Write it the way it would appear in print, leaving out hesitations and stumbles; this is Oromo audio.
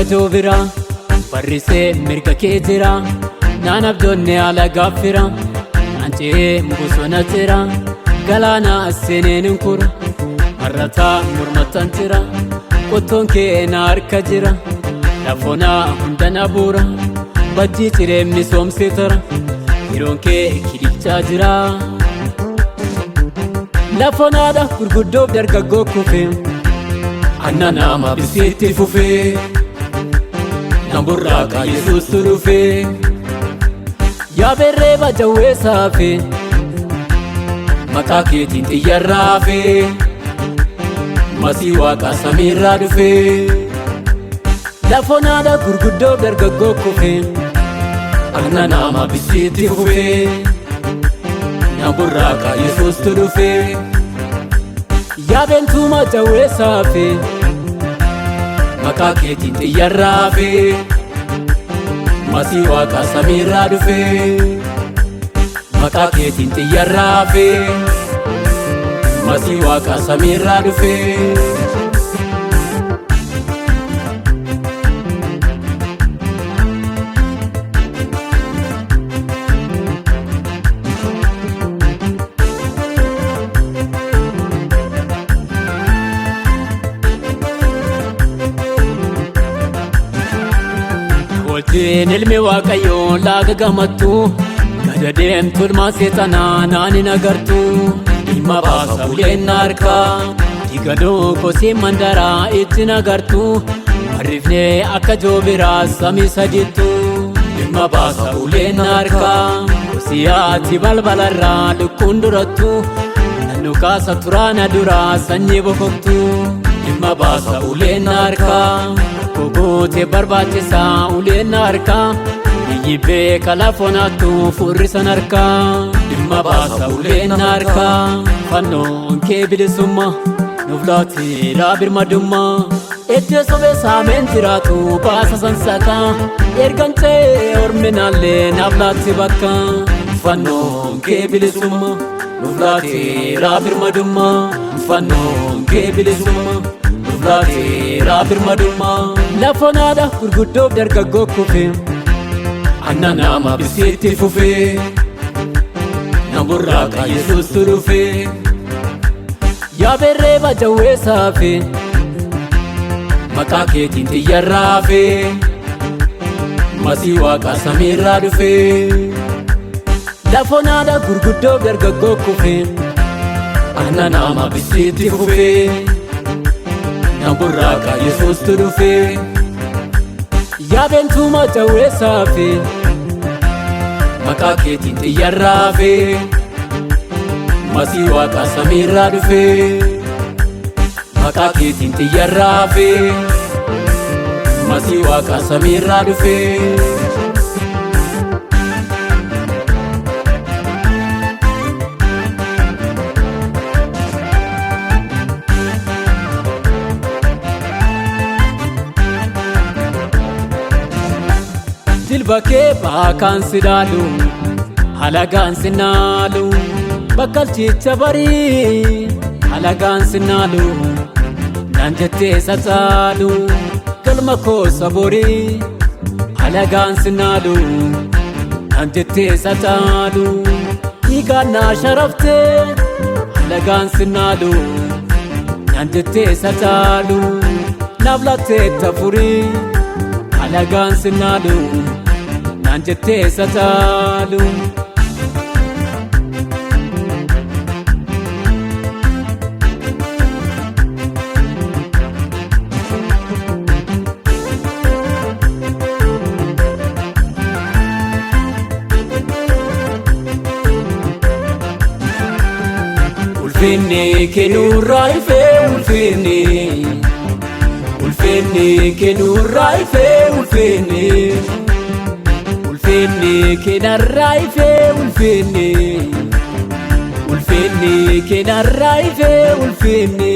joobira barrisee mirga kee jira naan abjoonne haala gaaffira naan ce'ee bosona jira galaana seeneen hin kura marrataa mormattan jira qottoon kee na harka jira lafoonaa hunda na buura bajjii ciree misoomsee tara yeroon kee kidichaa jira. Lafonaadha gurguddoof dargaggoo kufee anna nama bisiitti fufee namburraaqa Yesuustu dhufee yaaberree bajawwee saafee maqaa keetiin xiyyarraafee masii waaqa samiirraa dhufee lafonaadha gurguddoof dargaggoo kufee anna nama bisiitti fufee namburraaqa Yesuustu dhufee yaabeentuuma jawwee saafee maqaa keetiin xiyyarraafee masii waaqa samiirraa dhufee maqaa keetiin xiyyarraafee masii waaqa samiirraa dhufee. Wajjin ilmi waaqayyoo laaga gamattu gada deemtu ilmaan seexanaa naan hin agartu dhimma baasa uleen harkaa digadoo kosii mandaraa itti agartu marrifnee akka joobiraa samii sadittu dhimma baasa uleen harkaa kosiyaati balbalarraa lukkuun durattu nannu kaasa turaana duraa sanyii bokoktu dhimma baasa uleen harkaa Gogootee barbaachisaa uleen harkaa biyyi beeka lafonaattu furrisan harkaa dhimma baasa uleen harkaa fannoon kee bilisummaa nuuf laateera birmadummaa itti sobee saameen jiraatu baasa sansakaa ergan ce'ee orminaallee naaf laatti bakka fannoon kee bilisummaa nuuf laateera birmadummaa fannoon kee bilisummaa nuuf laateera birmadummaa lafonaadha gurguddoof dargaggoo kufee anna nama bisiitti fufee namburraaqa Yesuustu dhufee yaaberree bajawwee saafee maqaa keetiin xiyyarraafee masii waaqa samiirraa dhufee lafonaadha gurguddoof dargaggoo kufee anna nama bisiitti fufee namburraaqa Yesuustu dhufee yaabeentuuma jawwee saafee maqaa keetiin xiyyarraafee masii waaqa samiirraa dhufee maqaa keetiin xiyyarraafee masii waaqa samiirraa dhufee. Jilba kee baakaan si dhaalu halagaan si naalu bakkalchicha barii halagaan si naalu naan jettee sasaalu galma koo saborii halagaan si naalu naan jettee sasaalu dhiigaan naa sharaftee halagaan si naalu naan jettee sasaalu naaf laattee tafurii halagaan si naalu naan jettee sasaalu. Ulfinni kennuurraa ifee ulfinni ulfinni kennuurraa ifee ulfinni ulfinni kenarraa ifee ulfinni ulfinni kenarraa ifee ulfinni.